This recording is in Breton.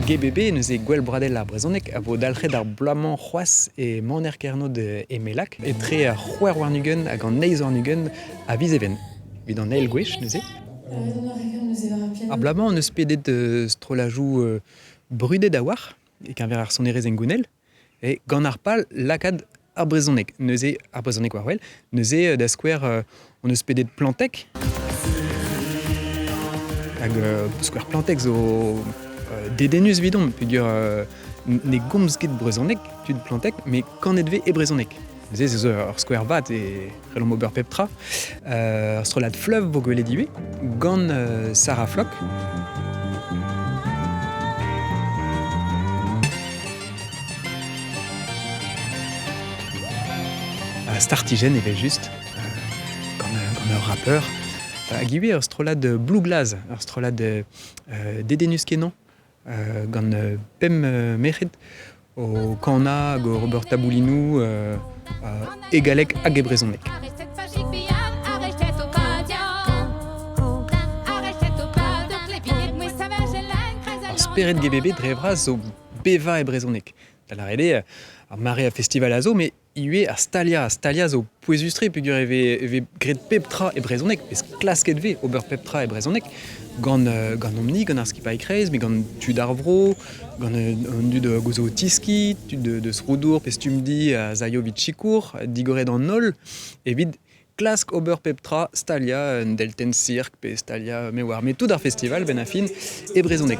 GBB, neuze Gwel Bradel ar brezhoneg, a vo dalc'het ar bloaz-mañ c'hoazh e Maner Kernod e Mellag, etre ar 26 hag an 28 a viz Even. Evit an eil gwech neuze. Ar bloaz-mañ hon eus pedet strollajoù brudet a-walc'h e-keñver ar sonerezh hengounel, e gant ar pal lakaat ar brezhoneg. Neuze, ar brezhoneg war-wel. Neuze, da skouer, hon eus pedet Plantec. Hag skouer Plantec zo dedennus evidomp peogwir ne gomz ket brezhoneg tud Plantec, met kanet vez e brezhoneg. Neuze ez eus ur skouer vat e c'hellomp ober pep tra. Ur strollad fleuve vo gwelet ivez, gant Sarah Floch. Startijenn evel-just, gant, gant ur rappeur. Hag ivez ur strollad Blue Glass, ur strollad dedennus-kenañ, gant pemp merc'hed o kanañ hag o ober taboulinoù e galleg hag e brezhoneg. Ar spered GBB dre vras zo bevañ e brezhoneg. Da lâret eo, ar mare a festival a zo, met ivez ar staliañ. Ar staliañ zo pouezus-tre peogwir e vez, e vez graet pep tra e brezhoneg, vez klasket vez ober pep tra e brezhoneg gant, ganeomp-ni, gant ar skipailh kreiz, met gant tud ar vro, gant an dud gouzo o tiskiñ, tud deus Roudour pe Stumdi a zaio evit sikour, digoret an holl evit klask ober pep tra, staliañ un deltenn sirk pe staliañ me oar, met tout ar festival benn ar fin e brezhoneg.